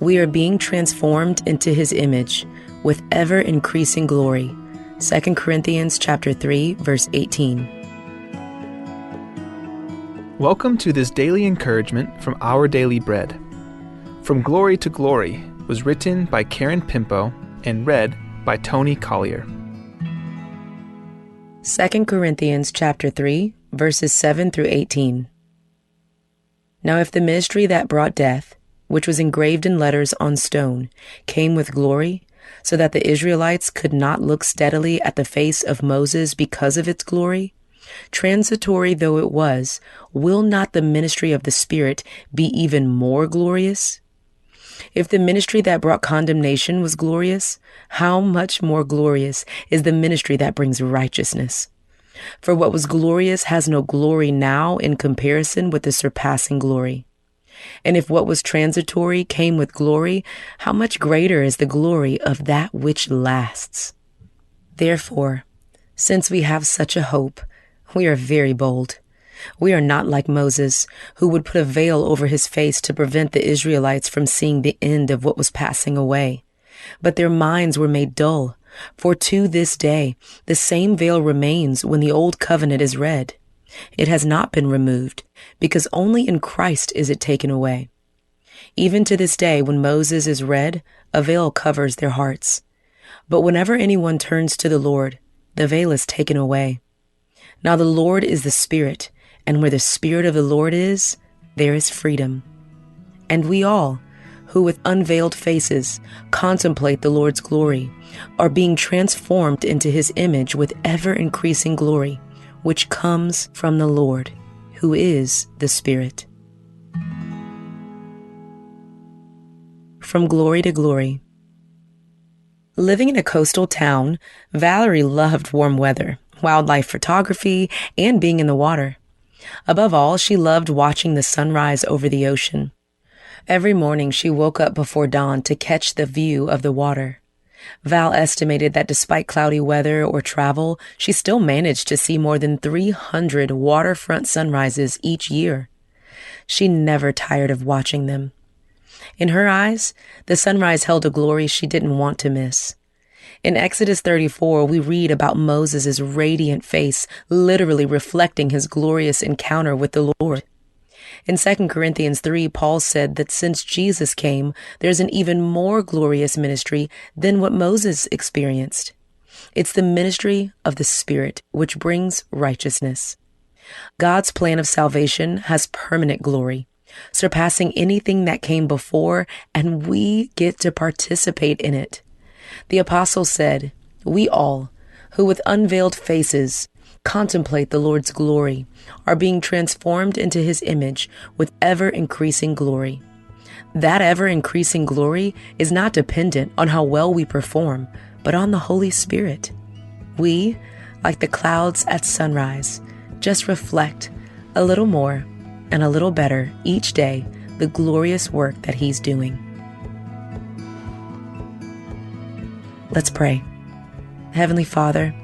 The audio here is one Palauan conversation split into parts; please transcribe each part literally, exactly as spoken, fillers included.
We are being transformed into his image with ever-increasing glory. Second Corinthians chapter three, verse eighteen. Welcome to this daily encouragement from Our Daily Bread. From Glory to Glory was written by Karen Pimpo and read by Tony Collier. Second Corinthians chapter three, verses seven through eighteen. Now if the ministry that brought death, which was engraved in letters on stone, came with glory, so that the Israelites could not look steadily at the face of Moses because of its glory, transitory though it was, will not the ministry of the Spirit be even more glorious? If the ministry that brought condemnation was glorious, how much more glorious is the ministry that brings righteousness? For what was glorious has no glory now in comparison with the surpassing glory. And if what was transitory came with glory, how much greater is the glory of that which lasts? Therefore, since we have such a hope, we are very bold. We are not like Moses, who would put a veil over his face to prevent the Israelites from seeing the end of what was passing away. But their minds were made dull, for to this day the same veil remains when the old covenant is read. It has not been removed, because only in Christ is it taken away. Even to this day, when Moses is read, a veil covers their hearts. But whenever anyone turns to the Lord, the veil is taken away. Now the Lord is the Spirit, and where the Spirit of the Lord is, there is freedom. And we all, who with unveiled faces contemplate the Lord's glory, are being transformed into his image with ever-increasing glory, which comes from the Lord, who is the Spirit. From Glory to Glory. Living in a coastal town, Valerie loved warm weather, wildlife photography, and being in the water. Above all, she loved watching the sunrise over the ocean. Every morning, she woke up before dawn to catch the view of the water. Val estimated that despite cloudy weather or travel, she still managed to see more than three hundred waterfront sunrises each year. She never tired of watching them. In her eyes, the sunrise held a glory she didn't want to miss. In Exodus thirty-four, we read about Moses' radiant face, literally reflecting his glorious encounter with the Lord. In Second Corinthians three, Paul said that since Jesus came, there's an even more glorious ministry than what Moses experienced. It's the ministry of the Spirit, which brings righteousness. God's plan of salvation has permanent glory, surpassing anything that came before, and we get to participate in it. The apostle said, "We all, who with unveiled faces contemplate the Lord's glory, are being transformed into his image with ever-increasing glory." That ever-increasing glory is not dependent on how well we perform, but on the Holy Spirit. We, like the clouds at sunrise, just reflect a little more and a little better each day the glorious work that he's doing. Let's pray. Heavenly Father,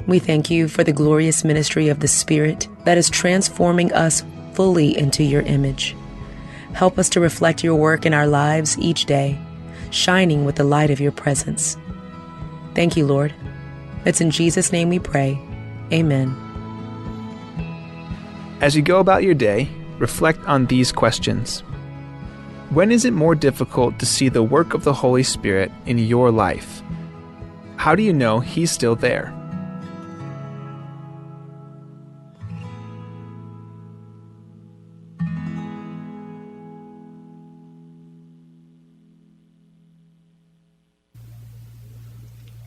we thank you for the glorious ministry of the Spirit that is transforming us fully into your image. Help us to reflect your work in our lives each day, shining with the light of your presence. Thank you, Lord. It's in Jesus' name we pray. Amen. As you go about your day, reflect on these questions. When is it more difficult to see the work of the Holy Spirit in your life? How do you know he's still there?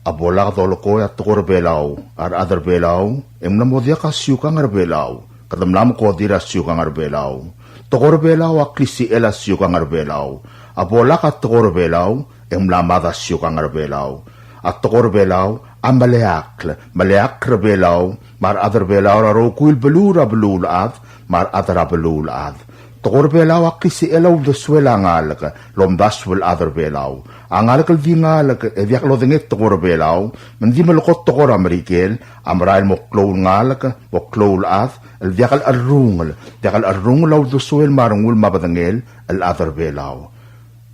A bo lak dolekoi a tekoi er a Belau, a rechad er a Belau, e ng mla mo diak a siukang er a Belau, kede mla mo kodir a siukang er a Belau. Tekoi er a Belau a klisichel a siukang er a Belau. A bo lak a tekoi er a Belau, e ng mla mad a siukang er a Belau. A tekoi er a Belau a meleakl, meleakl er a Belau, me a rechad er a Belau er a rokui el beluu er a beluulechad, me a rechad er a beluulechad. Tekoi er a Belau a klisichel a uldesuel a ngalek el omdasu el chad er a Belau. A ngalek el di ngalek e diak lodengei tekoi er a Belau, me ng di melekoi tekoi er a Merikel, a merael mo klou el ngalek, mo klou el chad, el diak el cherrungel, diak el cherrungel a uldesuel me a rengul me a bedengel el chad er a Belau.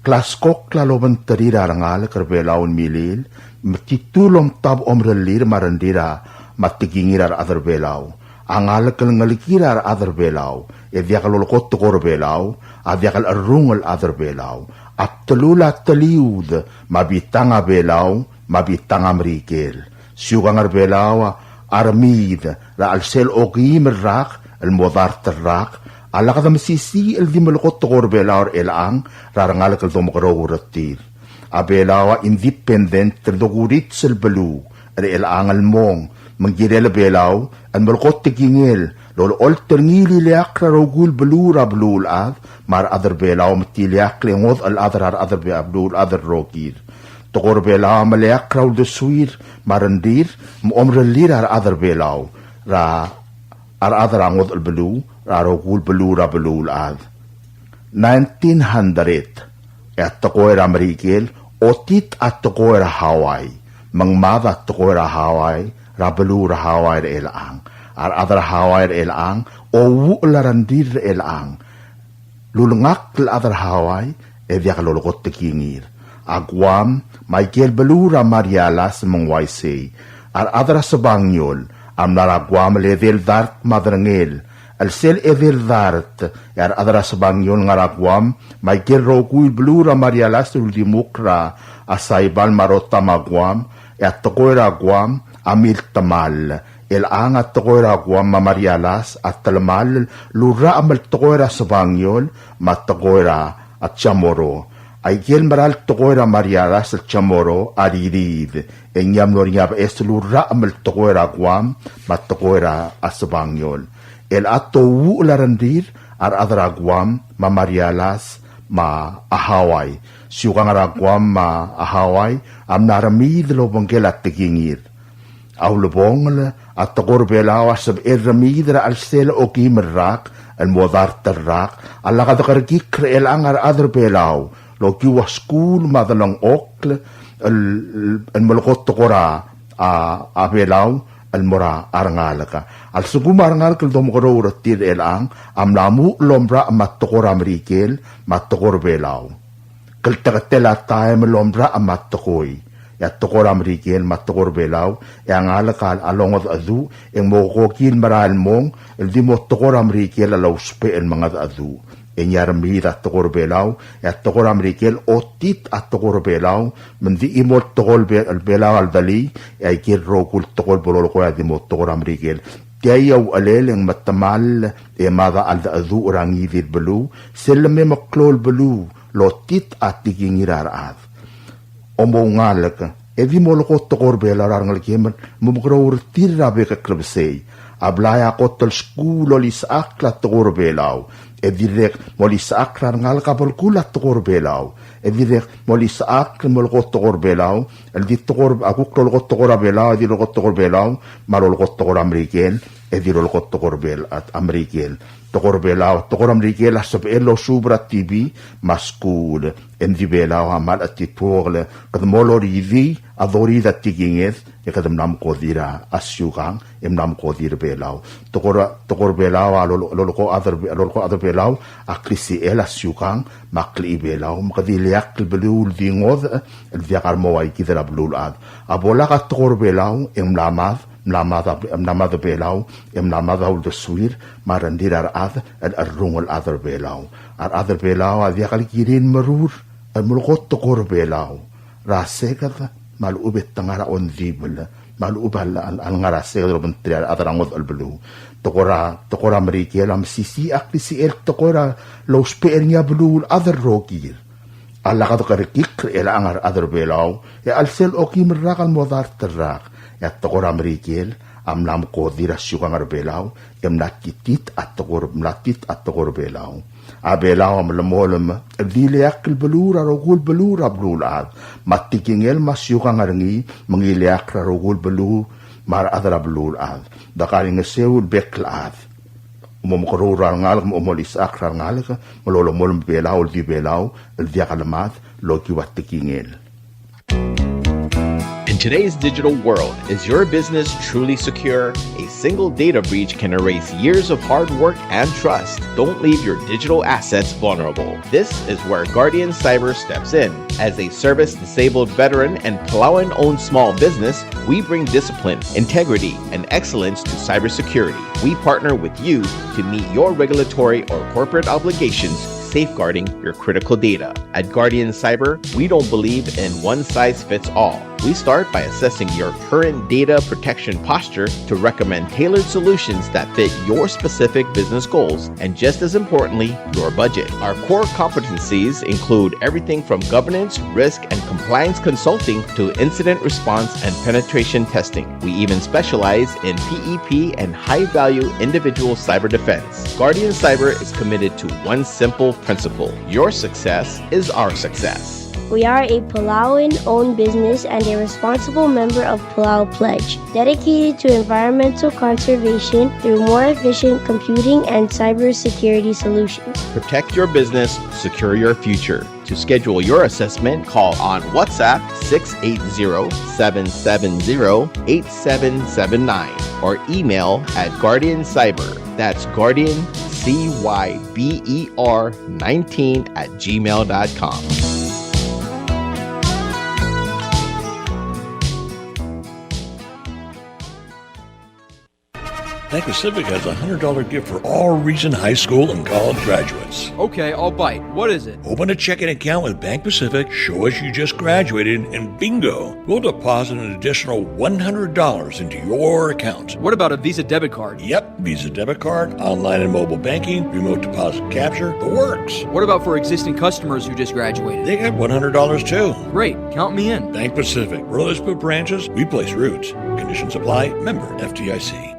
Klaskokl a lobengterir a rengalek er Belau el milil, me titu el omtab omerellir me a rengrir a, me a tekingir a rechad er Belau. A ngalek el ngelekir a rechad er Belau, e diak lolekoi tekoi er Belau, a diak el cherrungel el chad er Belau. A bdelul a teliud, me a bitang a Belau, me a bitang a Merikel. Siukang er Belau a remiid er a chelsel okeim el rak el mo dart el rak, a lak de mesisiich el di melekoi tekoi er Belau er chelechang er a rengalek el domekeroul er tir. A Belau a independent el dokurits el beluu er chelechang el mong, me ng kirel a Belau el melekoi tekingel el olecholt er ngii el ileakl er a rokui el beluu er a beluulechad, me a rechad er Belau me te ileakl e ngodech el chad er a rechad er Be-, a beluulechad el rokir. Tekoi er Belau a meleakl er a uldesuir me a rengrir me a omerellir a rechad er Belau er a, a rechad er a ngodech el beluu er a rokui el beluu er a beluulechad. Nineteen hundred, e a tekoi er a Merikel, otit a tekoi er a Hawaii, me ng mad a tekoi er a Hawaii er a beluu er a Hawaii er chelechang. A rechad er a Hawaii er chelechang, ouuchel a rengrir er chelechang. Lulengakl el chad er a Hawaii, e diak lolekoi tekingir. A Guam, me aike el beluu er a Marianas me ng uaisei. A rechad er a Sebangiol a mla er a Guam el edei el dart me a derengel. El sel edei el dart, e a rechad er a Sebangiol ngar er a Guam, me aike el rokui el beluu er a Marianas el uldimukl er a Saipan me a Rota me a Guam, e a tekoi er a Guam a miltemall. Chelechang a tekoi er a Guam me a Marianas a telemall el urrachem el tekoi er a Sebangiol me a tekoi er a Chamorro. Aike el mera el tekoi er a Marianas el Chamorro a ririid, e ng mlo er ngii a beches el urrachem el tekoi er a Guam me a tekoi er a Sebangiol. Chelechang a touuchel a rengrir a rechad er a Guam me a Marianas me a Hawaii. Siukang er a Guam me a Hawaii a mla remiid el obengkel a tekingir. A ulebongel, a tekoi er Belau a sebechel remiid er a chelsel okeim el rak el mo dart el rak, a lak dekerekikl er chelechang a rechad er Belau el okiu a skuul me a delengchokl el, el, el melekoi tekoi er a, a, a Belau el mo er a rengalek. A lsekum a rengalek el domekeroul er tir er chelechang a mla muchel el omrachem a tekoi er a Merikel me a tekoi er Belau. Klteketel a taem el omrachem a tekoi, e a tekoi er a Merikel me a tekoi er Belau, e a ngalek a longedecheduch, e ng mo kokil merael el mong el di mo tekoi er a Merikel a lousbech el mengedecheduch. E ng remiid a tekoi er Belau, e a tekoi er a Merikel otit a tekoi er Belau, me ng di chimo el tekoi er Be-, Belau a ldelii, e aike el rokui el tekoi el bo lolekoi a di mo tekoi er a Merikel. Tia a uchelel e ng metemall e mad a cheldecheduch er a ngii di el beluu, sel leme meklou el beluu el otit a tekingir a rechad. Omoungalek, e di molekoi tekoi er Belau er a rengelekem el mo mekeroul er tir er a bek el klebesei. A blai a kot el skuul el olisechakl a tekoi er Belau, e dirrek molisechakl a rengalek a belkul a tekoi er Belau. E dirrek molisechakl el molekoi tekoi er Belau, el di tekoi er, a kuk lolekoi tekoi er a Belau, e di lolekoi tekoi er Belau, me a lolekoi tekoi er a Merikel, e di lolekoi tekoi er Bel-, a, a Merikel. Tekoi er Belau, tekoi er a Merikel a sebechel el osuub er a T V me a skuul, e ng di Belau a mle chetituokl, kede mo loridii a doridii a tekinged, e kede mla mekodir a siukang, e mla mekodir Belau. Tekoi er a, tekoi er Belau a lolo-, lolekoi a chad er, lolekoi a chad er Belau a klisichel a siukang me a klechibelau, me kede ileakl el beluu el di ngodech el diak a remo ua kid er a beluulechad. A bo lak a tekoi er Belau e ng mla mad, mla mad a, mla mad a Belau, e mla mad a uldesuir me a rengrir a rechad el cherrungel el chad er Belau. A rechad er Belau a diak el kirir el merur el melekoi tekoi er Belau er a seked me a lechub e te ngar er a ongdibel, me a lechub a le, a le, a lengar er a seked el obengterir a rechad er a ngodech el beluu. Tekoi er a, tekoi er a Merikel a mesisiich a klisichel tekoi er a lousbech er ngii a beluulechad el rokir. A lak dekerekikl er chelechang a rechad er Belau, e a chelsel okeim el rak el mo dart el rak, e a tekoi er a Merikel a mla mekodir a siukang er Belau, e mla titit a tekoi er, mla tit a tekoi er Belau. A Belau a melemolem el di ileakl el beluu er a rokui el beluu er a beluulechad, me a tekingel me a siukang er ngii me ng ileakl er a rokui el beluu me a rechad er a beluulechad. De kaingeseu el bek el chad omomekeroul er a rengalek, me omolisechakl er a rengalek, me lolemolem Belau el di Belau el diak lemad el okiu a tekingel. In Today's digital world, is your business truly secure? A single data breach can erase years of hard work and trust. Don't leave your digital assets vulnerable. This is where Guardian Cyber steps in. As a service-disabled veteran and Palauan-owned small business, we bring discipline, integrity, and excellence to cybersecurity. We partner with you to meet your regulatory or corporate obligations, safeguarding your critical data. At Guardian Cyber, we don't believe in one size fits all. We start by assessing your current data protection posture to recommend tailored solutions that fit your specific business goals and, just as importantly, your budget. Our core competencies include everything from governance, risk, and compliance consulting to incident response and penetration testing. We even specialize in P E P and high-value individual cyber defense. Guardian Cyber is committed to one simple principle: your success is our success. We are a Palauan-owned business and a responsible member of Palau Pledge, dedicated to environmental conservation through more efficient computing and cybersecurity solutions. Protect your business, secure your future. To schedule your assessment, call on WhatsApp six eight zero, seven seven zero, eight seven seven nine or email at Guardian Cyber. That's Guardian C Y B E R nineteen at gmail dot com. Bank Pacific has a hundred dollar gift for all recent high school and college graduates. Okay, I'll bite. What is it? Open a checking account with Bank Pacific, show us you just graduated, and bingo, we'll deposit an additional one hundred dollars into your account. What about a Visa debit card? Yep, Visa debit card, online and mobile banking, remote deposit capture, the works. What about for existing customers who just graduated? They get one hundred dollars too. Great, count me in. Bank Pacific, where others put branches, we place roots. Conditions apply. Member F D I C.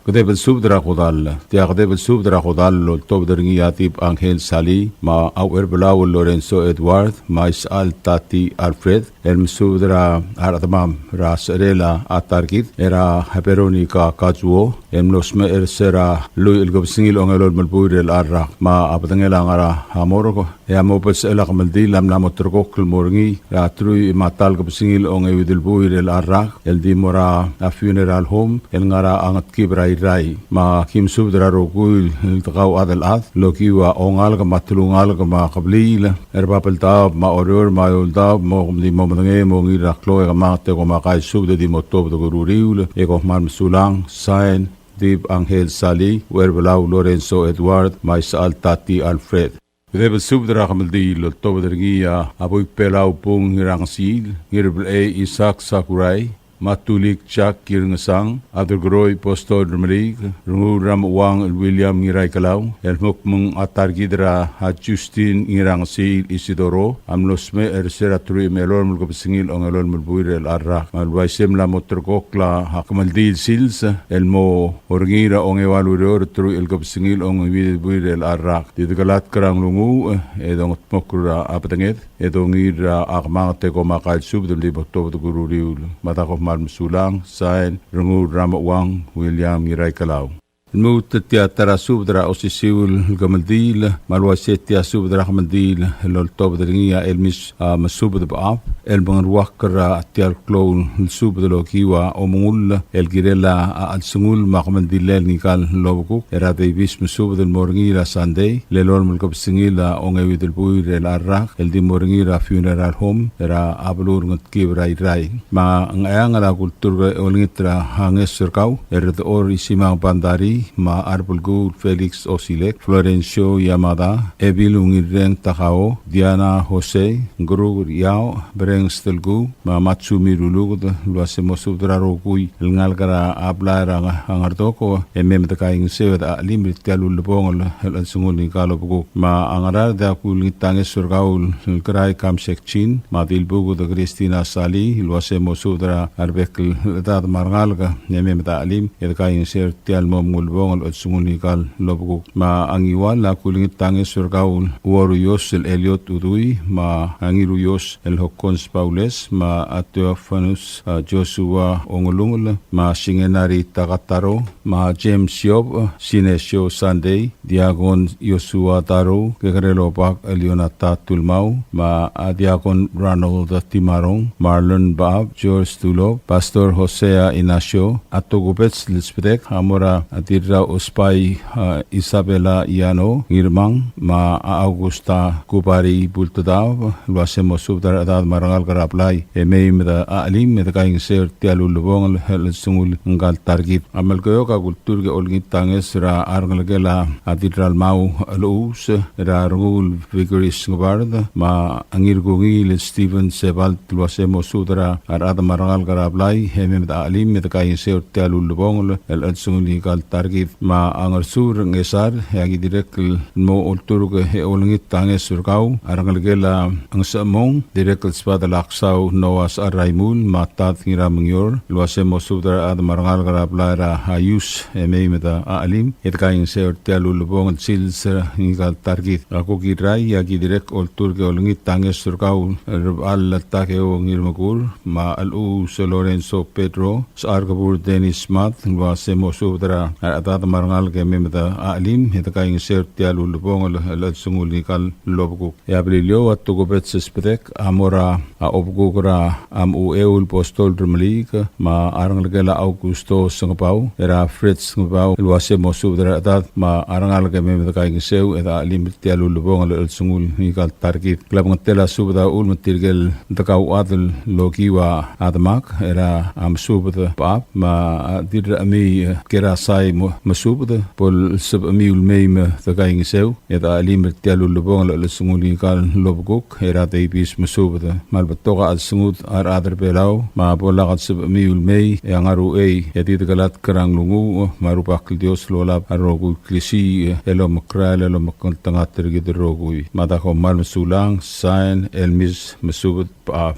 Kedeb el subed er a kodall. Tia kedeb el subed er a kodall el oltobed er ngii a Dib Angel Sali, me a Ucherbelau el Lorenzo Edward, me a Isechal Tati Alfred, el mesubed er a rechedemam er a secherel a ta er kid er a Veronica Kazuo, el mlo smecher er se er a lluich el kebesengil a ongelolem el buil er chelecha el rak, me a bedengel a ngar er a morgue. E a mo belsechel a kemeldiil a mla mo ulterekokl el mo er ngii er a teruich me a ta el kebesengil a ongeuid el buil er chelecha el rak, el di mo er a funeral home el ngar er a Ngetkib er a Irrai. Me aki mesubed er a rokui el dekauchad el chad el okiu a ongalek me a telungalek me a kebliil er a Babeldaob me a Oreor me a Eouldaob, me kom di mo medengei e mo ngii er a klou e kemanget e kom kaisubed e di mo tuobed er a uriul, e kom kmal mesulang. Sain, Dib Angel Sali, Ucherbelau Lorenzo Edward, me a Isechal Tati Alfred. Kedeb el subed er a kemeldiil el oltobed er ngii a Buik Belau Bung Ngirangesil, Ngirbelei Isaac Sakurai, me a Tulik Jack Kirngesang, a Derkeroi Postol Remeliik, Renguul er a Mechuang el William Ngiraikelau, el mo kmo ng a ta er kid er a Justin Ngirangesil Isidoro a mlo smecher er se er a teruich me a elolem el kebesengil a ongelolem el buil er chelecha el rak. Me a le uaisei e mla mo ulterekokl a kemeldiil el sils el mo er ngii er a ongeua el ureor er a teruich el kebesengil a ongeuid el buil er chelecha el rak. Di dekelatk er a nglunguuch e dongetmokl er a bedenged e dongil er a kemanget e kom kaisubed e di mo tuobed er a uriul. Me a da kom kmal mesulang. Sain, Renguul er a Mechuang William Ngiraikelau. Lmuut, tia ta er a subed er a osisiu el kemeldiil, me a le uaisei tia subed er a kemeldiil el oltobed er ngii a Elmis, a, Mesubed Bechab, el mengeruakl er tia el klou el subed el okiu a omengull el kirel a chelsengul me a kemeldilel ngika el obekuk er a Davis Mesubed el mo er ngii er a Sandei el elolem el kebesengil a ongeuid el buil er chelecha el rak, el di mo er ngii er a funeral home er a beluu er a Ngetkib er a Irrai. Me a Ngcheangel a kulturk e olengit er a ngeso er kau, er a Dechor Isimang Bandari, me a Arbelkuul Felix Osilek, Florencio Yamada, Ebil Ungilreng Takao, Diana Jose, Nguruk Riau, Bereng Stelku, me a Matsumi Ruluked, el uase mo subed er a rokui el ngalek er a blai er a Ngerdoko, e mei me de kaingeseu e de chelim er tia el ulebongel el chelsengul ngika el obekuk. Me a Ngaraard a kulengit a ngeso er kau el Kerai Kamsek Chin, me a Dilbuked Christina Sali, el uase mo subed er a rebek el chedad me a rengalek, e mei me de chelim, e de kaingeseu er tia el mo mengulebongel el chelsengul ngika el obekuk. Me a Ngiwal a kulengit a ngeso er kau el Uoruios el Eliot Udui, me a Ngiluios el Hokkons Paules, me a Theofanus, a, Joshua Ongelungel, me a Singenari Takataro, me a James Yob, Sinesio Sunday, Diakon Joshua Taro, Kekerel Obak Elionata Tulmau, me a Diakon Ronald Timarong, Marlon Baab, George Tulop, Pastor Hosea Inacio, a tokubets el sbedek a mo er a Dirrau Ospai, a, Isabela Iano Ngirmang, me a Augusta Kubari Bultedaob, el uase mo subed er a rechedad me a rengalek er a blai e mei me de chelim e de kaingeseu er tia el ulebongel el chelsengul ngika el ta er kid. A Melekeok a kulturk e olengit a ngeso er a rengelekel a Dirralmau Luus, er a Rengul Vigoris Ngebard, me a Ngirkungiil Stephen Sebalt, el uase mo subed er a rechedad me a rengalek er a blai e mei me de chelim e de kaingeseu er tia el ulebongel el chelsengul ngika el ta er kid. Me a Ngersuul Ngesar, e aki dirrek el mo olturk e olengit a ngeso er kau a rengelekel a Ngesechemong, dirrek el sbadel a Ksau Noah Secharraimul, me a Tad Ngiramengior, el uase mo subed er a rechedad me a rengalek er a blai er a Aius e mei me de chelim e de kaingeseu er tia el ulebongel el sils er ngika el ta er kid. A kuk Irrai, e aki dirrek olturk e olengit a ngeso er kau Rebechall Takeo Ngirmekur, me a Chelechus Lorenzo Pedro, Secharkebur Dennis Mad, el uase mo subed er a rechedad me a rengalek e mei me de chelim e de kaingeseu er tia el ulebongel el chelsengul ngika el obekuk. E a Beliliou a tokubets el sbedek a mo er a obekuk er a Mechucheu el Postol Remeliik, me a rengelekel a Augusto Sengebau, er a Fred Sengebau, el uase mo subed er a rechedad me a rengalek e mei me de kaingeseu e de chelim er tia el ulebongel el chelsengul ngika el ta er kid. Klemengetel a subed a uchul me tirke el dekauchad el okiu a demak, er a mesubed Bechab, me a Dirrechemii Kerasai mo, mesubed, bo lsebechemiu el mei me de kaingeseu e de chelim er tia el ulebongel el chelsengul ngika el obekuk, er a Davis mesubed. Me a le betok a chelsengud a rechad er Belau, me a bo lak lsebechemiu el mei e a ngar er a uchei e di dekelatk er a nglunguuch, me a Rubak el Dios el olab a rokui el klisiich el omekrael el omekngeltengat er kid el rokui. Me a da kom kmal mesulang, sain, Elmis mesubed Bechab.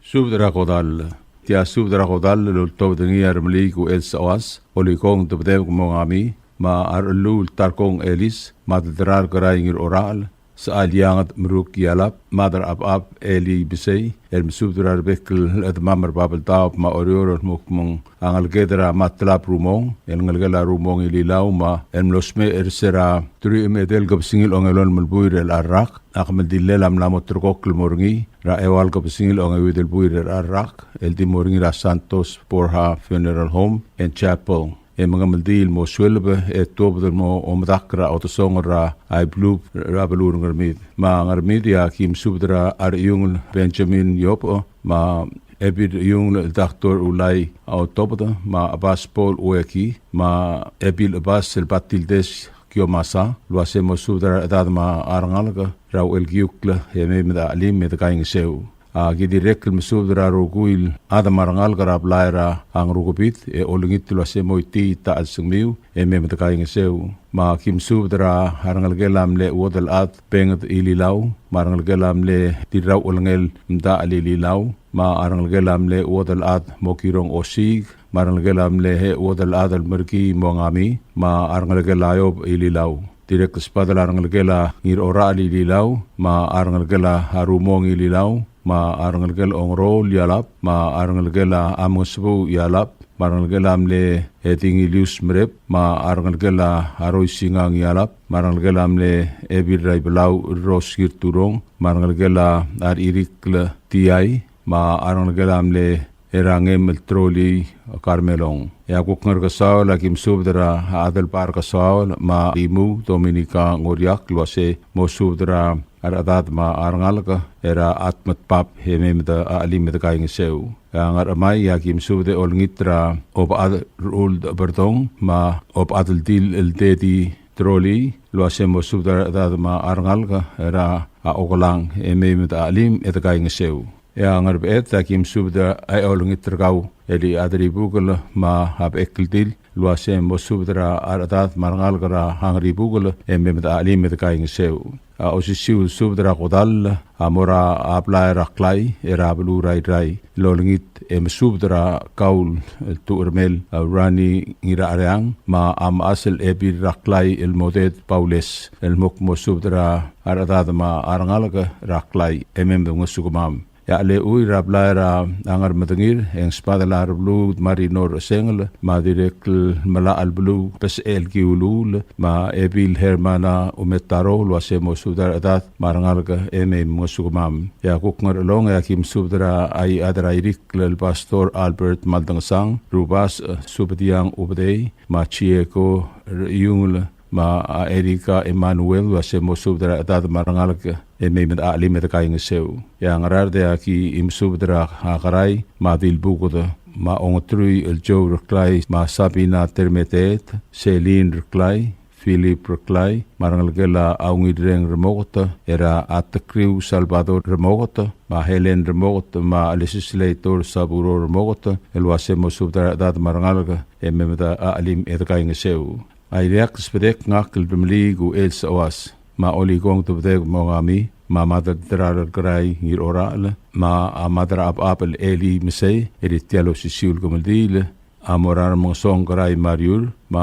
Subed er a kodall. Tia subed er a kodall el oltobed er ngii a Remeliik Uchel Sechoas, Olikong Tebedebek Mongami, me a Rechelluul Tarkong Elis, me a Dederar Kerai Ngirorachel, Sechalianged Meruk Ialap, me a Derchebechab Eli Besei, el mesubed er a rebek el chedemam er a Babeldaob me a Oreor el mo kmo ng a ngeleked er a Matlab Rumong, el ngelekel a Rumong Ililau, me el mlo smecher er se er a truich me a edei el kebesengil a ongelolem el buil er a rak, a kemeldillel a mla mo ulterekokl el mo er ngii er a eua el kebesengil a ongeuid el buil er a rak, el di mo er ngii er a Santos Borja Funeral Home and Chapel. E mengemeldiil el mo sueleb e tuobed el mo omedakl er a odesongel er a Aiblub er a beluu er Ngermid. Me a Ngermid e aki mesubed er a Rechiungl Benjamin Iobech, me a Ebil Rechiungl el Doctor Ulai Otobed, me a Chebas Paul Ueki, me a Ebil Chebas el Batildes Kiomasa, el uase mo subed er a rechedad me a rengalek er a Uchelkiukl e mei me de chelim e de kaingeseu. Aki dirrek el mesubed er a rokui el chad me a rengalek er a blai er a Ngerukebid e olengit el uase mo itiit a chelsengmiu e mei me de kaingeseu. Me aki mesubed er a rengelekel a mle Uodelchad Benged Ililau, me a rengelekel a mle Dirrauchelngel Mdachel Ililau, me a rengelekel a mle Uodelchad Mokirong Osiik, me a rengelekel a mle Uodelchad el Merkii Mongami, me a rengelekel a Iob Ililau. Dirrek el sbadel a rengelekel a Ngirorachel Ililau, me a rengelekel a Rumong Ililau, me a rengelekel a Ongerool Ialap, me a rengelekel a Mengesebuu Ialap, me a rengelekel a mle Edingilius Merep, me a rengelekel a Roisingang Ialap, me a rengelekel a mle Ebil er a Ibelau Ros Ngirturong, me a rengelekel a Rechirikl Tiai, me a rengelekel a mle Erangem el Trolii Karmelong. E a kuk Ngerkesoaol, aki mesubed er a Adelbai er a Kesoaol, me a Imuu Dominica Ngoriakl, el uase mo subed er a rechedad me a rengalek er a Atmetbab e mei me de chelim e de kaingeseu. E a Ngerchemai, aki mesubed e olengit er a Obechad Rechuld Berdong, me a Obechad el Dil el Dedi Trolii, el uase mo subed er a rechedad me a rengalek er a Okelang e mei me de chelim e de kaingeseu. E a Ngerbeched, aki mesubed e olengit er kau el Iechadribukel me a Bechekldil, el uase mo subed er a rechedad me a rengalek er a Ngeribukel e mei me de chelim e de kaingeseu. A osisiu el subed er a kodall a mo er a blai er a Klai er a beluu er a Irrai el olengit e mesubed er a Kaul el Tuchermel, a Rani Ngirachereang, me a mechas el Ebil er a Klai el Moded Paules, el mo kmo subed er a rechedad me a rengalek er a Klai e mei me de ngosukemam. E a cheleuill er a blai er a Ngermedengir, e ng sbadel a Rebluud Marino Rechesengel, me a dirrek el Melachelbeluu Besechel Kiuluul, me a Ebil Hermana Umetaro, el uase mo subed er a rechedad me a rengalek e mei me ngosukemam. E a kuk Ngerchelong, e aki mesubed er a Iechad er a Irikl el Pastor Albert Maldangesang, Rubasech Subediang Ubedei, me a Chieko Rechiungel, me a Erika Emmanuel, el uase mo subed er a rechedad me a rengalek e mei me de chelim e de kaingeseu. E a Ngaraard, e aki mesubed er a Kerai me a Dilbuked, me a Ongetrui el Joe Reklai, me a Sabina Termeteet, Celine Reklai, Philip Reklai, me a rengelekel a Ungilreng Remoket, er a Tekriu Salvador Remoket, me a Helen Remoket, me a Legislator Saburo Remoket, el uase mo subed er a rechedad me a rengalek e mei me de chelim e de kaingeseu. A ileakl el subedek, ngak el Remeliik Uchel Sechoas, me a Olikong Tebedebek Mongami, me a Madraderal Kerai Ngirorachel, me a Madrachebechab el Eli Mesei, er tia el osisiu el kemeldiil a mo er a Remengesong Kerai Mariur, me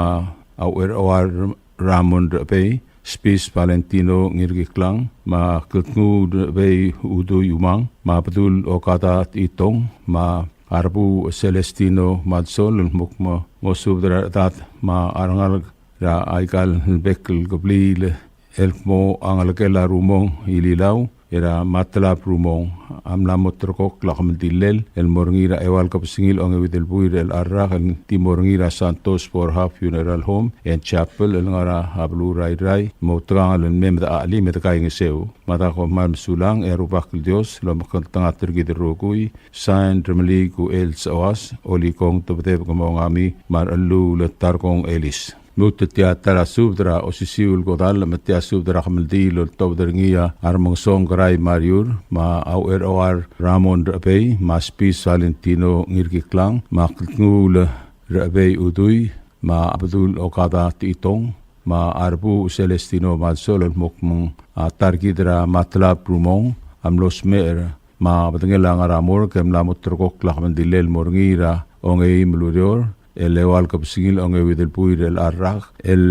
a Ucherchoar Ramon Rechebei, Spis Valentino Ngirkiklang, me a Kldnguul Rechebei Udui Umang, me a Bedul Okada Techitong, me a Arbuu Celestino Madsol, el mo kmo mo subed er a rechedad me a rengalek er aika el bek el kebliil el kmo a ngelekel a Rumong Ililau, er a Matlab Rumong, a mla mo terrekokl a kemeldillel el mo er ngii er a eua el kebesengil a ongeuid el buil er chelecha el rak, el di mo er ngii er a Santos Borja Funeral Home and Chapel, el ngar er a beluu er a Irrai, mo outekangel el mei me de chelim e de kaingeseu. Me a da kom kmal mesulang, e a Rubak el Dios a lomekngeltengat er kid el rokui. Sain, Remeliik Uchel Sechoas, Olikong Tebedebek Mongami, me a Rechelluul Tarkong Elis. Lmuut, tia ta er a subed er a osisiu el kodall, me tia subed er a kemeldiil el oltobed er ngii a Remengesong Kerai Mariur, me a Ucherchoar Ramon Rechebei, me a Spis Valentino Ngirkiklang, me a Kldnguul Rechebei Udui, me a Bedul Okada Techitong, me a Arbuu Celestino Madsol, el mo kmo a ta er kid er a Matlab Rumong a mlo smecher, me a bedengel a ngar er a morgue e mla mo terrekokl a kemeldillel el mo er ngii er a ongeim el ureor, el eua el kebesengil a ongeuid el buil er chelecha el rak, el,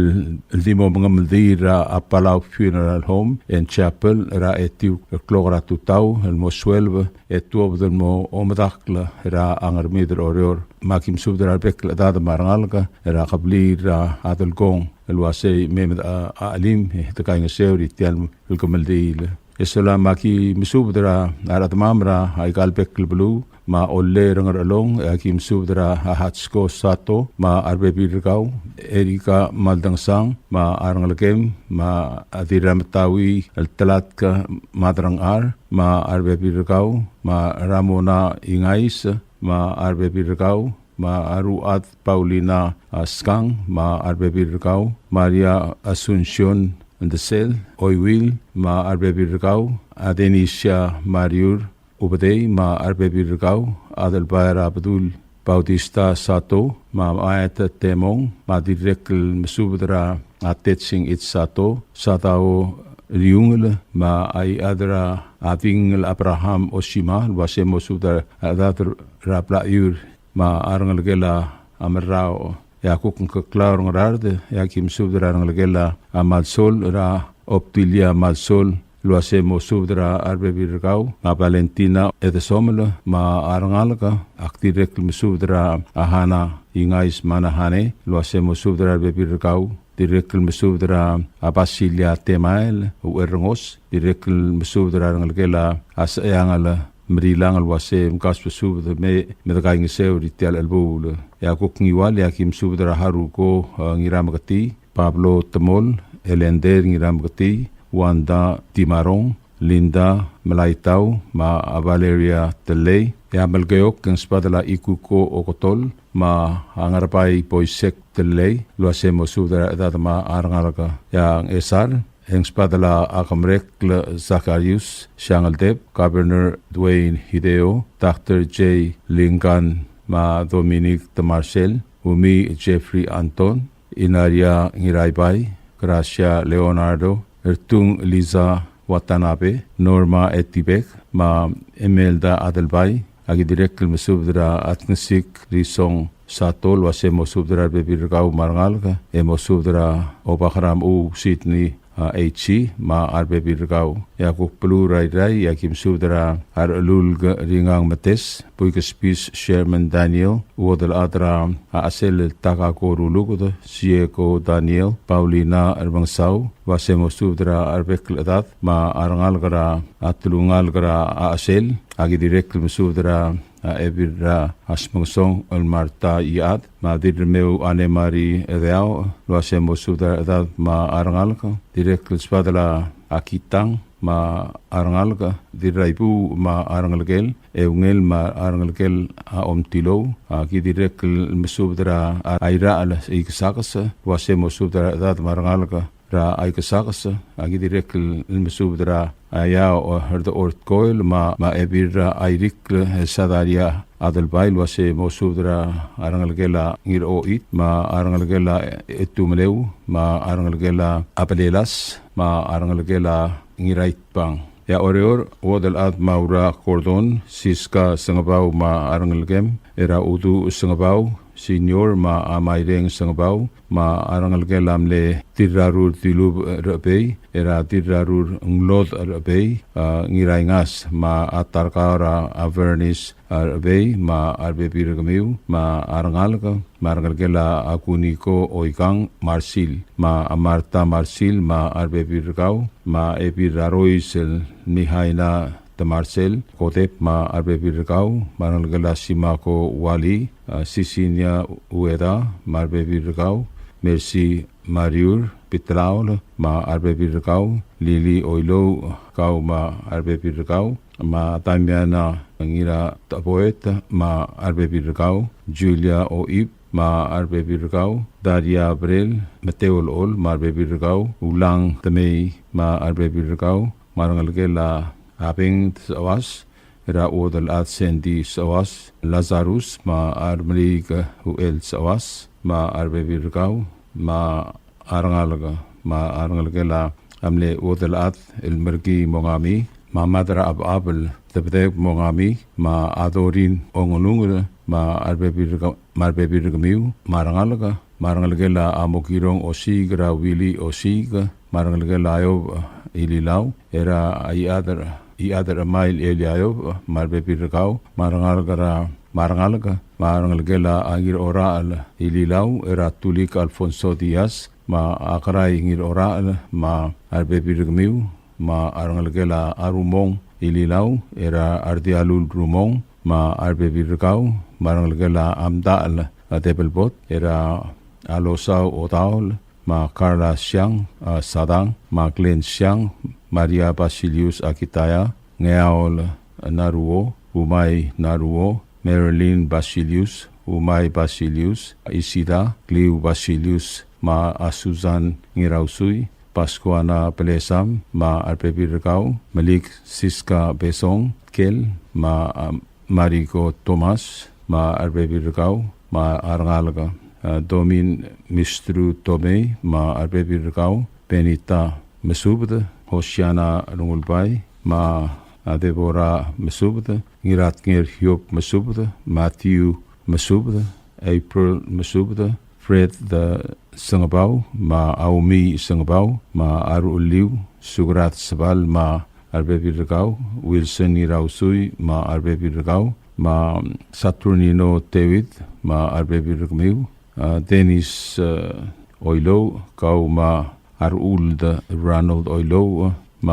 el di mo mengemeldiil er a Palau Funeral Home and Chapel er a etiu el klok er a tutau el mo sueleb, e tuobed el mo omedakl er a Ngermid er Oreor. Me aki mesubed er a rebek el chedad me a rengalek er a kebliil er a Delkong, el uasei mei me de, a, chelim e de kaingeseu er tia el kemeldiil. E sola me aki mesubed er a rechedemam er aika el bek el beluu, me a Ollei er a Ngerchelong, e aki mesubed er a Hatsko Sato, me a rebebil er kau, Erika Maldangesang, me a rengelekem, me a Dirrametaui el Telatk Madrangchar, me a rebebil er kau, me a Ramona Ingais, me a rebebil er kau, me a Ruad Paulina, a, Skang, me a rebebil er kau, Maria Asuncion Ndesel Oiwil, me a rebebil er kau, a Denisia Mariur Ubedei, me a rebebil er kau, Adelbai er a Bedul Bautista Sato, me a Maet Temong, me a dirrek el mesubed er a Tetsing It Sato, Sadao Riungel, me a Iechad er a Bingel Abraham Oshima, el uase mo subed er a rechedad er a Blaiur, me a rengelekel a Merrao. E a kuk Ngkeklau er a Ngaraard, e aki mesubed er a rengelekel a Malsol, er a Obdilia Malsol, el uase mo subed er a rebebil er kau, me a Valentina Edesomel, me a rengalek. Ak dirrek el mesubed er a Hana Ingais me a Nahane, el uase mo subed er a rebebil er kau, dirrek el mesubed er a Basilia Temael Ucherrengos, dirrek el mesubed er a rengelekel a Secheangel Merilang, el uase mkasbesubed me, me de kaingeseu er tia el chelebuul. E a kuk Ngiwal, e aki mesubed er a Haruko, e, Ngirameketii, Pablo Temol, Elender Ngirameketii, Wanda Timarong, Linda Melaitau, me a Valeria Telei. E a Melekeok, e ng sbadel a Ikuko Okotol, me a Ngerbai Boisek Telei, el uase mo subed er a rechedad me a rengalek. E a Ngchesar, e ng sbadel a Kemrekl Zacharias Siangeldeb, Governor Duane Hideo, Doctor Jay Lingan, me a Dominic de Marcel, Umi Jeffrey Anton, Inaria Ngiraibai, Gracia Leonardo, Ertung Liza Watanabe, Norma Etibek, me a Imelda Adelbai, a ki dirrek el mesubed er a Atngesik Risong Sato el uase mo subed er a rebebil er kau me a rengalek, e mo subed er a Obak er a Mechuu Sydney, a, H C, me a rebebil er kau. E a kuk beluu er a Irrai, e a ki mesubed er a Rechelulk Ringang Metes, Buik Spis Sherman Daniel, Uodelchad er a Chesel el Takako Ruluked, Sieko Daniel, Paulina Remengesau, el uase mo subed er a rebek el chedad me a rengalek er a telungalek er a Chesel, a ki dirrek el mesubed er a a Ebil er a Smengesong el Marta Iad, me a Dirremeu Anne Marie Edeao, el uase mo subed er a chedad me a rengalek, dirrek el sbadel a Kitang me a rengalek, Dirraibuuch me a rengelekel, Eungel me a rengelekel a Omtilou, a ki dirrek el mesubed er a Irachel Ikesakes, el uase mo subed er a chedad me a rengalek, er a Ikesakes, a ki dirrek el mesubed er a Iao, e, Herdechor Tkoel, me a, me a Ebil er a Irikl, e, Sadaria Adelbai, el uase mo subed er a rengelekel a Ngiroit, me a rengelekel a Etumeleu, me a rengelekel a Abelelas, me a rengelekel a Ngiraitbang. E a Oreor, Uodelchad me a Ura Gordon, Siska Sengebau me a rengelekem, er a Uduch Sengebau Senior me a Maireng Sengebau, me a rengelekel a mle Dirrarur Dilub Rechebei, er a Dirrarur Nglod Rechebei, a, Ngiraingas, me a Tarkaor a Vernis, a, Rechebei, me a rebebil er kemiu, me a rengalek, me a rengelekel a Kuniko Oikang Marsil, me a Marta Marsil, me a rebebil er kau, me a Ebil er a Rois el Mihaina Temarsel, Kotep me a rebebil er kau, me a rengelekel a Simako Wali, a, Sisinia Ueda, me a rebebil er kau, Mercy Mariur, Pitlaol, me a rebebil er kau, Lili Oilouch, kau me a rebebil er kau, me a Damiana Ngiratecheboet, me a rebebil er kau, Julia Oib, me a rebebil er kau, Daria Brel, Meteo Lechol, me a rebebil er kau, Ulang Temei, me a rebebil er kau, me a rengelekel a Abeng Sechewas, er a Uodelchad Sandy Sechewas, Lazarus, me a Remeliik Uchel Sechewas, me a rebebil er kau, me a rengalek, me a rengelekel a mle Uodelchad el Merkii Mongami, me a Mad er a Chebechab el Debedeb Mongami, me a Dorin Ongelungel, me a rebebil er kau, me a rebebil er kemiu, me a rengalek, me a rengelekel a Mokirong Osiik, er a Willy Osiik, me a rengelekel a Iob Ililau, er a Iechad er, Iechad er a Mail Elia Iob, me a rebebil er kau, me a rengalek er a, me a rengalek, me a rengelekel a Ngirorachel Ililau, er a Tulik Alfonso Diaz, me a Kerai Ngirorachel, me a rebebil er kemiu, me a rengelekel a Rumong Ililau, er a Rdialul Rumong, me a rebebil er kau, me a rengelekel a Mdachel a Debelbot, er a Losau Otaol, me a Carla Siang, a Sadang, me a Glenn Siang, Maria Basilius Akitaya, Ngeaol Naruo, Umai Naruo, Marilyn Basilius, Umai Basilius, Isida, Kliu Basilius, me a Susan Ngirausui, Pascuana Pelesam, me a rebebil er kau, Melik Siska Besong, Kel, me a Mariko Thomas, me a rebebil er kau, me a rengalek, a, Domin Mistru Tomei, me a rebebil er kau, Benita Mesubed, Hosiana Rengulbai, me a Deborah Mesubed, Ngiratnger Hiob Mesubed, Matthew Mesubed, April Mesubed, Fred de Sengebau, me a Aumi Sengebau, me a Ruliu Sugrat Sebal, me a rebebil er kau, Wilson Irausui, me a rebebil er kau, me a Saturnino David, me a rebebil er kemiu, a Dennis, e, Oilouch, kau me a Aruld Ronald Oilouch, me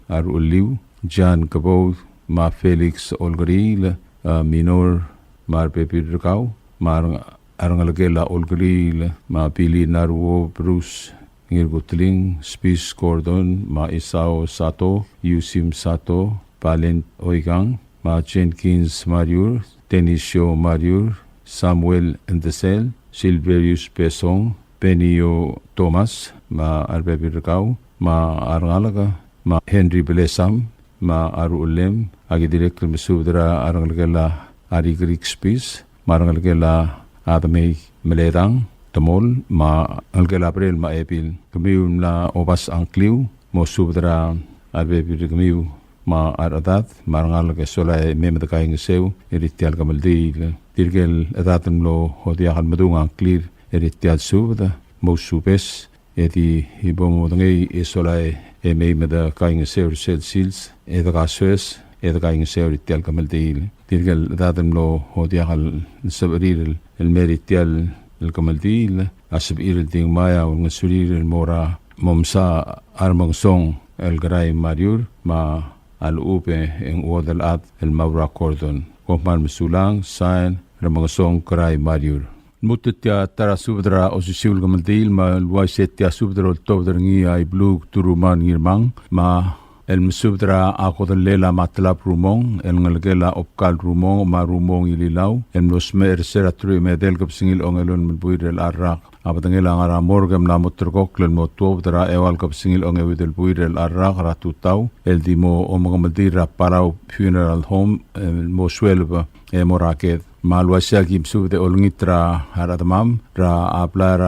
a Ruliu, John Kebou, me a Felix Olkeriil, e, Minor, me a rebebil er kau, me a reng-, a rengelekel a Olkeriil, me a Billy Naruo, Bruce Ngirkutling, Spis Gordon, me a Isao Sato, Yusim Sato, Valent Oikang, me a Jenkins Mariur, Denisio Mariur, Samuel Endesel, Silverius Besong, Benio Thomas, me a rebebil er kau, me a rengalek, me a Henry Belesam, me a Rullem, a ki dirrek el mesubed er a rengelekel a Rikrik Spis, me a rengelekel a a Demei Meledang, Temol, me a ngelekel a Brel me a Ebil. Kemiu el mla obasech a ngkliu, mosubed er a rebebil er kemiu me a rechedad me a rengalek e sola e mei me dekaingeseu er tia el kemeldiil. Tirke el chedad el mlo diak el medung a ngklir er tia el subed, mousubes, e di bo modengei e sola e mei me dekaingeseu er sel sils, e dekasoes, e dekaingeseu er tia el kemeldiil. Tirke el chedad el mlo diak el sebechir el, el mei er tia el kemeldiil, a sebechir el di ngmai a ulengesurir el mo er a Momsa Armengesong el Kerai Mariur, me a lechub e ng chuodel chad el Maura Gordon. Kom kmal mesulang, sain, Remengesong Kerai Mariur. Lmuut el tia ta er a subed er a osisiu el kemeldiil, me a le uaisei tia subed el oltobed er ngii a Ibluk Truman Ngirmang, me a el mesubed er a kodellel a Matlab Rumong, el ngelekel a Obkal Rumong, me a Rumong Ililau, el mlo smecher er se er a teruich me a edei el kebesengil a ongelolem el buil er chelecha el rak. A bedengel a ngar er a morgue e mla mo ulterekokl el mo tuobed er a eua el kebesengil a ongeuid el buil er chelecha el rak er a tutau, el di mo omengemeldiil er a Palau Funeral Home, el mo sueleb e mo er a ked. Me a le uaisei a ki mesubed e olengit er a rechedemam er a blai er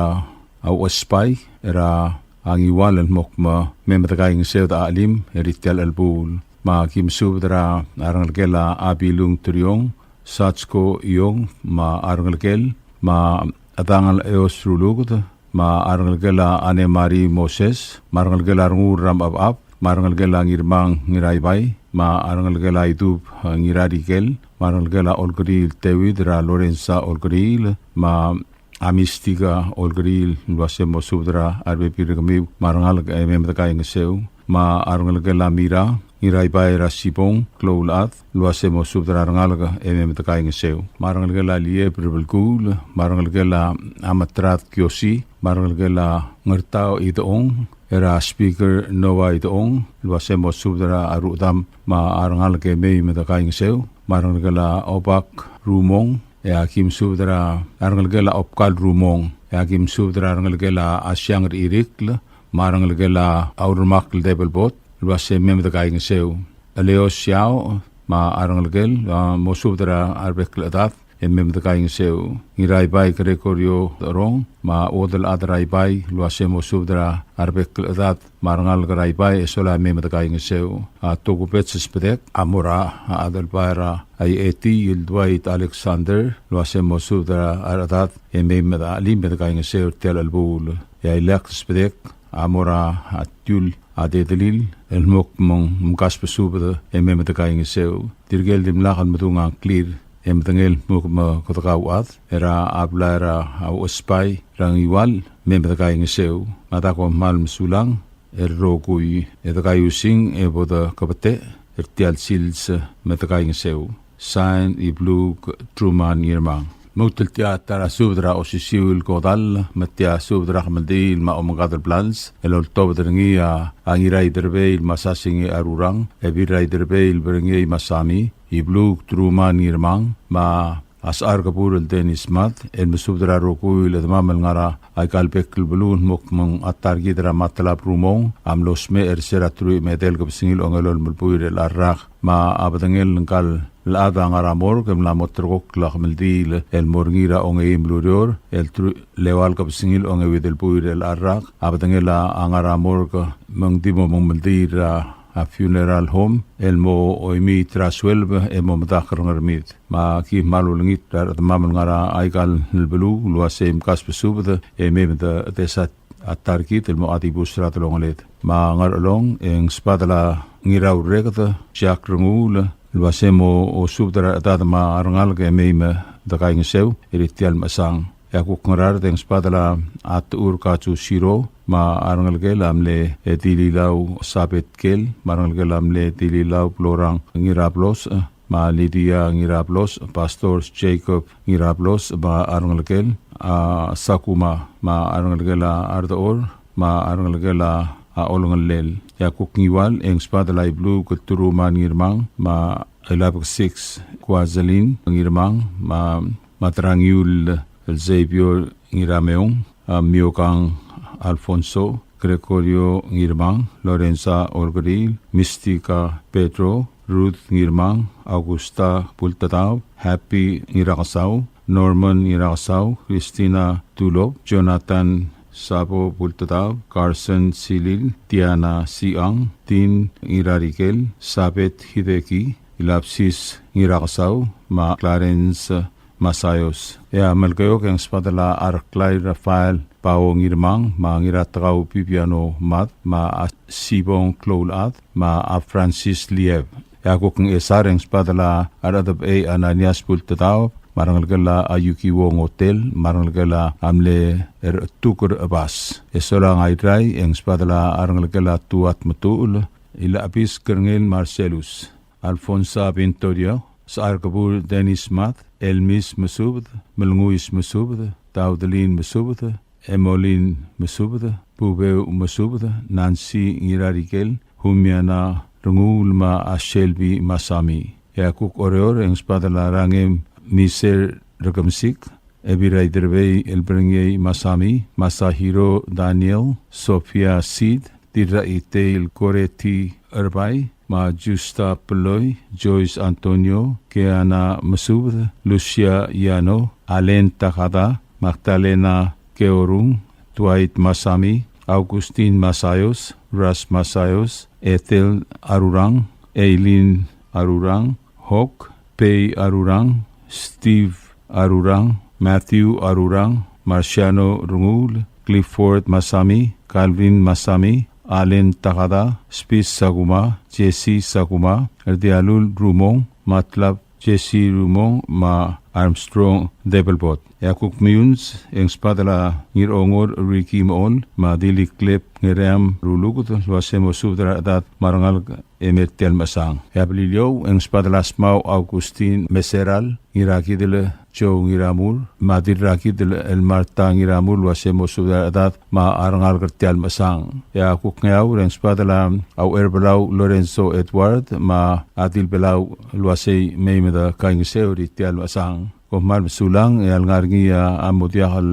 a Uchesbai er a Ngiwal el mo kmo mei me dekaingeseu e dechelim er tia el chelebuul. Me a ki mesubed er a rengelekel a Abilung Teriong, Satsko Iong, me a rengelekel, me a Dangel Eos Ruluked, me a rengelekel a Anne Marie Moses, me a rengelekel a Renguul er a Mechebechab, me a rengelekel a Ngirmang Ngiraibai, me a rengelekel a Idub Ngirarikel, me a rengelekel a Olkeriil Teuid er a Lorenza Olkeriil, me a Mistika Olkeriil, el uase mosubed er a rebebil er kemiu me a rengalek e mei me dekaingeseu. Me a rengelekel a Mira Ngiraibai er a Sibong, klou el chad, el uase mosubed er a rengalek e mei me dekaingeseu. Me a rengelekel a Lieb er a Belkuul, me a rengelekel a Amatrat Kiosi, me a rengelekel a Ngertau Idechong, er a Speaker Noah Idechong, el uase mosubed er a rudam me a rengalek e mei me dekaingeseu. Me a rengelekel a Obak Rumong, e a ki mesubed er a rengelekel a Obkal Rumong, e a ki mesubed er a rengelekel a Asiang er Irikl, me a rengelekel a Aurmakl Debelbot, el uase mei me dekaingeseu. Eleo Siao, me a rengelekel, a, mosubed er a rebek el chedad e mei me dekaingeseu. Ngiraibai Gregorio Rong, me a chuodel chad er a Ibai, el uase mosubed er a rebek el chedad me a rengalek er a Ibai e sola e mei me dekaingeseu. A tokubets el sbedek a mo er a Adelbai er a Ieti el Dwight Alexander, el uase mosubed er a rechedad e mei me dechelim e dekaingeseu er tia el chelebuul. E a ileakl el sbedek a mo er a Tiul a Dedelil el mo kmo ng mkasbesubed e mei me dekaingeseu. Tirke el dimlak el medung a ngklir e medengei el mo kmo kede kauchad er a blai er a Uchesbai er a Ngiwal, mei me dekaingeseu. Me a da kom kmal mesulang er a rokui e dekaiusing e bo dekebetech er tia el sils me dekaingeseu. Sain, Ibluk Truman Ngirmang. Lmuut el tia ta er a subed er a osisiu el kodall, me tia subed er a kemeldiil me a omengkad el blals el oltobed er ngii a Ngiraiderbei el Masasingei Arurang, Ebilraiderbei el Berengei Masami, Ibluk Truman Ngirmang, me a Sechar Kebur el Dennis Mad, el mesubed er a rokui el chedemam el ngar er aika el bek el beluu el mo kmo ng a ta er kid er a Matlab Rumong a mlo smecher er se er a teruich me a edei el kebesengil a ongelolem el buil er chelecha el rak. Me a bedengel ngka el chad a ngar er a morgue e mla mo ulterekokl a kemeldiil el mo er ngii er a ongeim el ureor el teruich, el eua el kebesengil a ongeuid el buil er chelecha el rak. A bedengel a ngar er a morgue me ng di mo mengemeldiil er a funeral home el mo oimii er a sueleb e mo medakl er a Ngermid. Me a ki kmal olengit er a rechedemam el ngar er aika el beluu el uase mkasbesubed e mei me de, de sa a ta er kid el mo dibus er a delongeled. Me a Ngerchelong e ng sbadel a Ngiraurreked Jack Renguul el uase mo osubed er a rechedad me a rengalek e mei me dekaingeseu er tia el mechesang. E a kuk Ngaraard e ng sbadel a Techur Katsusiro me a rengelekel a mle Dililau Sabet Kel, me a rengelekel a mle Dililau Blorang Ngirablos, me a Lydia Ngirablos, Pastor Jacob Ngirablos, me a rengelekel a Sakuma, me a rengelekel a Ardechor, me a rengelekel a Olengellel. E a kuk Ngiwal e ng sbadel a Ibluk Truman Ngirmang, me a Ilabek Six Kuazelin Ngirmang, me a Matrangiul el Xavier Ngirameong, a Miokang Alfonso, Gregorio Ngirmang, Lorenza Olkeriil, Mistika Pedro, Ruth Ngirmang, Augusta Bultataob, Happy Ngirakesau, Norman Ngirakesau, Christina Tulop, Jonathan Sabo Bultedaob, Carson Silil, Tiana Siang, Tin Ngirarikel, Sabet Hideki, Ilapsis Ngirakesau, me a Clarence Masayos. E a Melekeok e ng sbedel a Reklai Rafael Pao Ngirmang, me a Ngiratekau Bibiano Mad, me a Sibong Kloulchad, me a Francis Lieb. E a kuk Ngchesar e ng sbedel a Rechedebechei Ananias Bultedaob, me a rengelekel a Yukiwo Ngotel, me a rengelekel a mle Rechetuker Chebas. E solang a Irrai e ng sbedel a rengelekel a Tuat Metuchel, Ilechebis Kerngel Marcellus, Alfonsa Vintorio, Sechar Kebur Dennis Mad, Elmis Mesubed, Melenguis Mesubed, Daudelin Mesubed, Emolin Mesubed, Bubeu Mesubed, Nancy Ngirarikel, Humiana Renguul me a Shelby Masami. E a kuk Oreor e ng sbedel a Rangem Miser Rekemesik, Ebirai Derbei el Berengiei Masami, Masahiro Daniel, Sofia Sid, Dirraitei el Koreti Erbai, me a Justa Peloi, Joyce Antonio, Keana Mesubed, Lucia Yano, Alen Takada, Magdalena Keorung, Dwight Masami, Augustin Masayos, Ras Masayos, Ethel Arurang, Eileen Arurang, Hawk, Pei Arurang, Steve Arurang, Matthew Arurang, Marciano Rungul, Clifford Masami, Calvin Masami, Allen Takada, Spis Sakuma, Jesse Sakuma, Erdialul Rumong, Matlab Jesse Rumong, me a Armstrong Debelbot. E a kuk Meyuns, e ng sbedel a Ngirongor Ricky Mool, me a Diliklep Ngeream Ruluked, el uase mo subed er a rechedad me a rengalek e mei er tia el mechesang. E a Beliliou, e ng sbedel a Smau Augustin Meseral, Ngirakidel Joe Ngiramur, me a Dirrakidel el Marta Ngiramur, el uase mo subed er a rechedad me a rengalek er tia el mechesang. E a kuk Ngeaur, e ng sbedel a Aucherbelau Lorenzo Edward, me a Dilbelau el uase mei me de kaingeseu er tia el mechesang. Kom kmal mesulang, e a lengar er ngii a mo diak el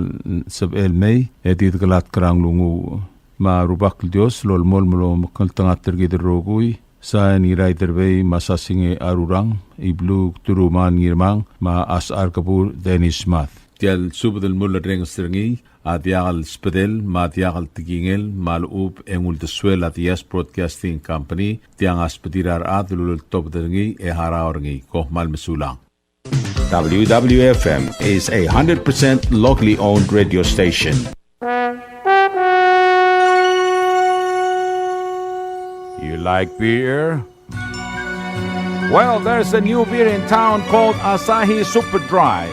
sebechel mei, e di dekelatk er a nglunguuch. Me a Rubak el Dios a lolemolem el omekngeltengat er kid el rokui, Sain Ngiraiderbei me a Sasingei Arurang, Ibluk Turuman Ngirmang, me a Sechar Kebur Dennis Mad. Tia el subed el mulerrenges er ngii a diak el sbedel me a diak el tekingel me a lechub e ng uldesuel a Diaz Broadcasting Company, tiang a sbedir a rechad el uleltobed er ngii e harau er ngii. Kom kmal mesulang. W W F M is a hundred percent locally owned radio station. You like beer? Well, there's a new beer in town called Asahi Super Dry.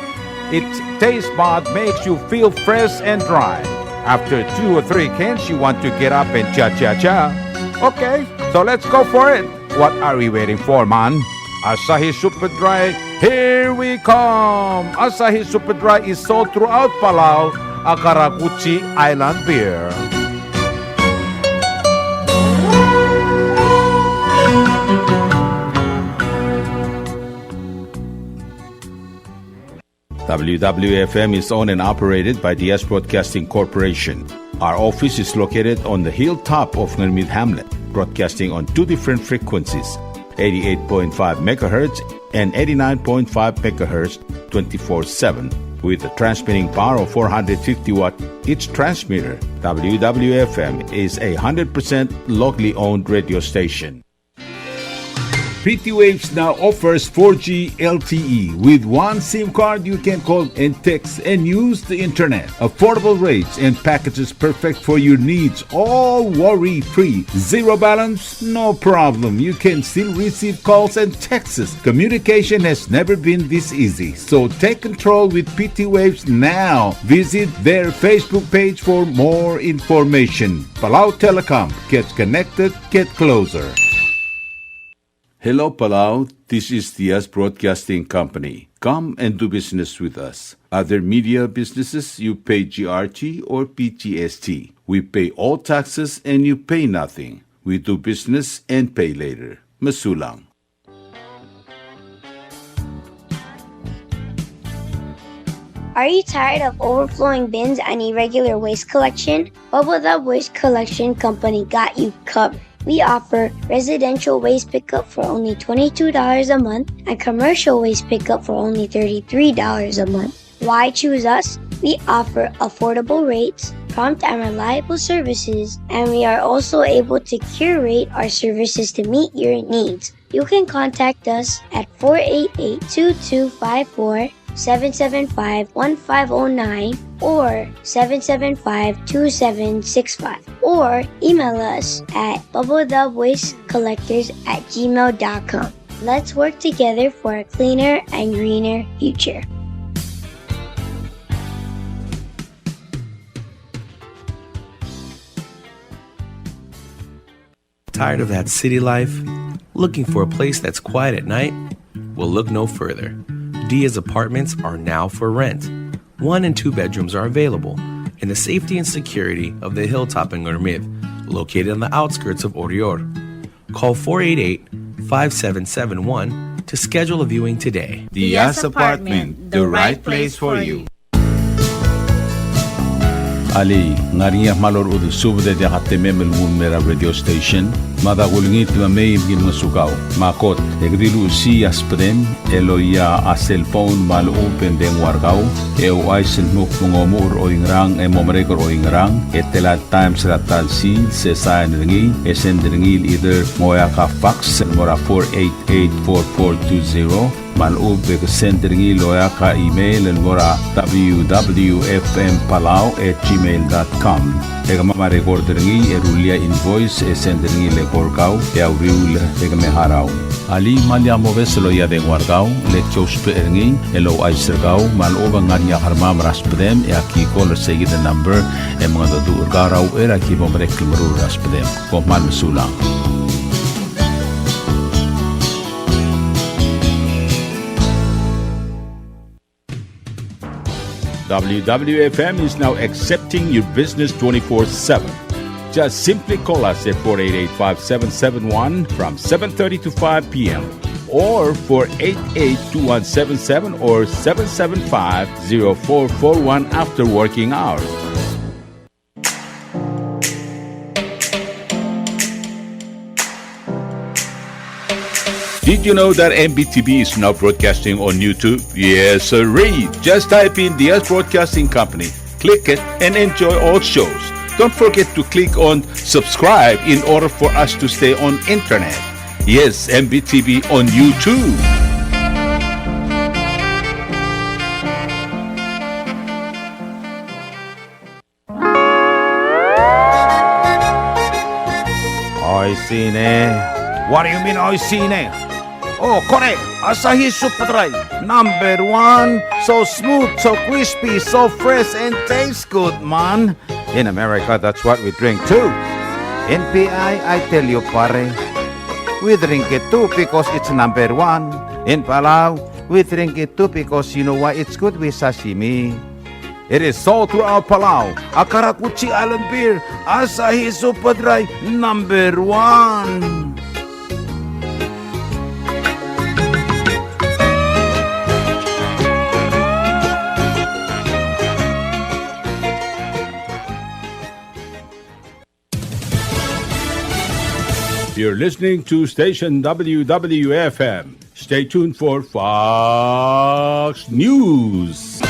Its taste bud makes you feel fresh and dry. After two or three cans, you want to get up and cha-cha-cha. Okay, so let's go for it. What are we waiting for, man? Asahi Super Dry, here we come! Asahi Super Dry is sold throughout Palau, a karakuchi island beer. W W F M is owned and operated by Diaz Broadcasting Corporation. Our office is located on the hilltop of Ngermid Hamlet, broadcasting on two different frequencies, eighty-eight point five megahertz and eighty-nine point five megahertz, twenty-four seven, with a transmitting power of four hundred fifty watt each transmitter. W W F M is a hundred percent locally owned radio station. P T Waves now offers four G L T E. With one SIM card, you can call and text and use the internet. Affordable rates and packages perfect for your needs, all worry-free. Zero balance? No problem. You can still receive calls and texts. Communication has never been this easy. So take control with P T Waves now. Visit their Facebook page for more information. Palau Telecom. Get connected. Get closer. Hello, Palau. This is Diaz Broadcasting Company. Come and do business with us. Other media businesses, you pay G R T or P G S T. We pay all taxes and you pay nothing. We do business and pay later. Mesulang. Are you tired of overflowing bins and irregular waste collection? Bubble Dub Waste Collection Company got you covered. We offer residential waste pickup for only twenty-two dollars a month and commercial waste pickup for only thirty-three dollars a month. Why choose us? We offer affordable rates, prompt and reliable services, and we are also able to curate our services to meet your needs. You can contact us at four eight eight, two two five four, seven seven five, one five oh nine or seven seven five, two seven six five, or email us at bubble dub waste collectors at gmail dot com. Let's work together for a cleaner and greener future. Tired of that city life? Looking for a place that's quiet at night? Well, look no further. Diaz Apartments are now for rent. One and two bedrooms are available in the safety and security of the hilltop in Ngermid, located on the outskirts of Oreor. Call four eight eight, five seven seven one to schedule a viewing today. Diaz Apartment, the right place for you. Alii, ng ngar er ngii a kmal orechudel subed e diak a temem el nguu el mei er a radio station? Me a da kulengit me mei me ki ngosukau. Me a kot, e ke di luchesii a subedem el oia a cellphone me a lechub e ng dengua er kau, e ouchais el dmu kmo ng omuchel er oingerang e mo merek er oingerang, e tela el times er a ta el sils, e sain er ngii, e send er ngii el either ng oeak a fax el mo er a four eight eight four four two zero, me a lechub e ke send er ngii el oeak a email el mo er a W W F M Palau at gmail dot com. E kemam a record er ngii e rullii a invoice e send er ngii el eko er kau e a uriul e ke me harau. Alii, me lak mobes el oia dengua er kau, le ki ousbech er ngii el ouchais er kau, me a lechub e ng ngar er ngii a kermam er a subedem e aki call er seikid el number e mengedecheduch er kau er a uchei er a ki bo merek el meruul er a subedem. Kom kmal mesulang. W W F M is now accepting your business twenty-four seven. Just simply call us at four eight eight, five seven seven one from seven thirty to five p.m., or four eight eight, two one seven seven or seven seven five, zero four four one after working hours. Did you know that M B T V is now broadcasting on YouTube? Yes, sirree. Just type in Diaz Broadcasting Company, click it, and enjoy all shows. Don't forget to click on subscribe in order for us to stay on internet. Yes, M B T V on YouTube. Oishii ne. What do you mean, oishii ne? Oh, kore, Asahi Super Dry, number one. So smooth, so crispy, so fresh, and tastes good, man. In America, that's what we drink too. In P I, I tell you, pare, we drink it too because it's number one. In Palau, we drink it too because you know why? It's good with sashimi. It is sold throughout Palau. A karakuchi island beer, Asahi Super Dry, number one. You're listening to station W W F M. Stay tuned for Fox News.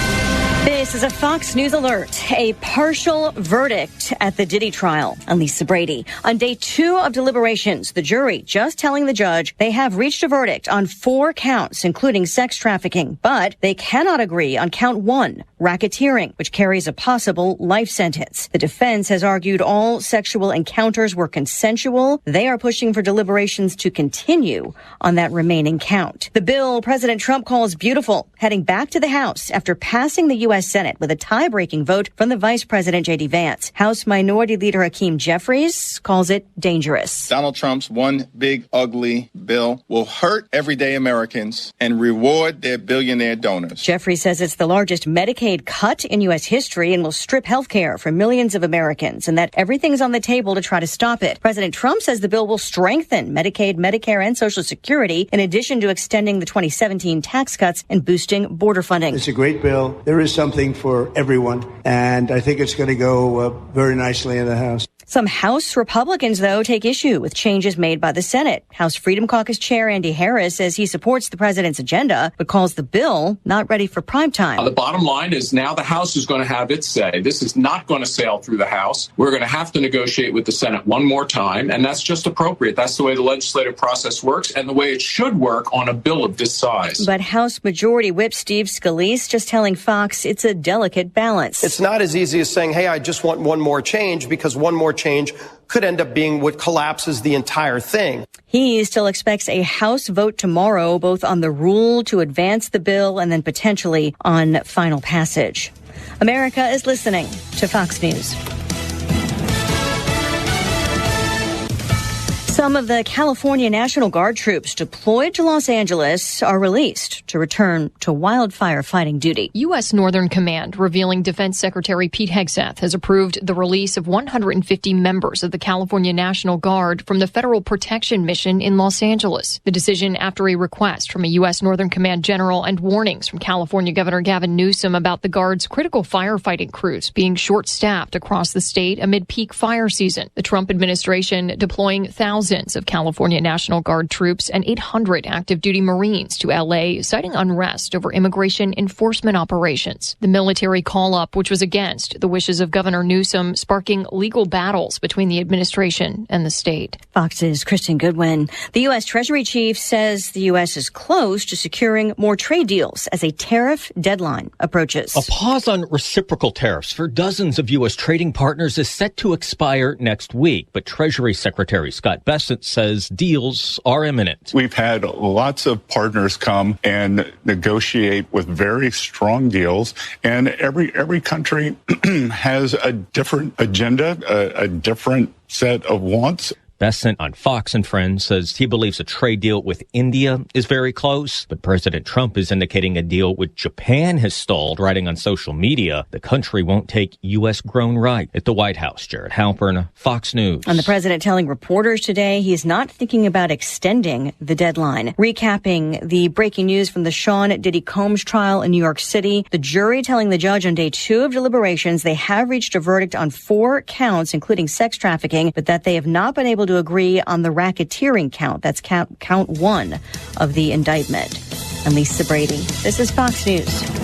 This is a Fox News alert. A partial verdict at the Diddy trial. I'm Lisa Brady. On day two of deliberations, the jury just telling the judge they have reached a verdict on four counts, including sex trafficking, but they cannot agree on count one, racketeering, which carries a possible life sentence. The defense has argued all sexual encounters were consensual. They are pushing for deliberations to continue on that remaining count. The bill President Trump calls beautiful, heading back to the House after passing the U S Senate with a tie-breaking vote from the Vice President J D Vance. House Minority Leader Hakeem Jeffries calls it dangerous. Donald Trump's one big ugly bill will hurt everyday Americans and reward their billionaire donors. Jeffries says it's the largest Medicaid cut in U S history and will strip health care from millions of Americans, and that everything's on the table to try to stop it. President Trump says the bill will strengthen Medicaid, Medicare, and Social Security, in addition to extending the twenty seventeen tax cuts and boosting border funding. It's a great bill. There is Something for everyone, and I think it's going to go uh, very nicely in the House. Some House Republicans, though, take issue with changes made by the Senate. House Freedom Caucus Chair Andy Harris says he supports the president's agenda, but calls the bill not ready for prime time. Uh, the bottom line is now the House is going to have its say. This is not going to sail through the House. We're going to have to negotiate with the Senate one more time, and that's just appropriate. That's the way the legislative process works and the way it should work on a bill of this size. But House Majority Whip Steve Scalise just telling Fox it's a delicate balance. It's not as easy as saying, "Hey, I just want one more change," because one more change could end up being what collapses the entire thing. He still expects a House vote tomorrow, both on the rule to advance the bill and then potentially on final passage. America is listening to Fox News. Some of the California National Guard troops deployed to Los Angeles are released to return to wildfire fighting duty. U S Northern Command revealing Defense Secretary Pete Hegseth has approved the release of one hundred fifty members of the California National Guard from the Federal Protection Mission in Los Angeles. The decision after a request from a U S Northern Command general and warnings from California Governor Gavin Newsom about the Guard's critical firefighting crews being short-staffed across the state amid peak fire season. The Trump administration deploying thousands of California National Guard troops and eight hundred active duty Marines to L A, citing unrest over immigration enforcement operations. The military call-up, which was against the wishes of Governor Newsom, sparking legal battles between the administration and the state. Fox's Kristen Goodwin. The U S Treasury chief says the U S is close to securing more trade deals as a tariff deadline approaches. A pause on reciprocal tariffs for dozens of U S trading partners is set to expire next week, but Treasury Secretary Scott Bessent says deals are imminent. We've had lots of partners come and negotiate with very strong deals, and every, every country has a different agenda, a, a different set of wants. Bessent on Fox and Friends says he believes a trade deal with India is very close, but President Trump is indicating a deal with Japan has stalled, writing on social media the country won't take U S grown rice. At the White House, Jared Halpern, Fox News. And the president telling reporters today he's not thinking about extending the deadline. Recapping the breaking news from the Sean Diddy Combs trial in New York City, the jury telling the judge on day two of deliberations they have reached a verdict on four counts, including sex trafficking, but that they have not been able to agree on the racketeering count. That's count, count one of the indictment. I'm Lisa Brady. This is Fox News.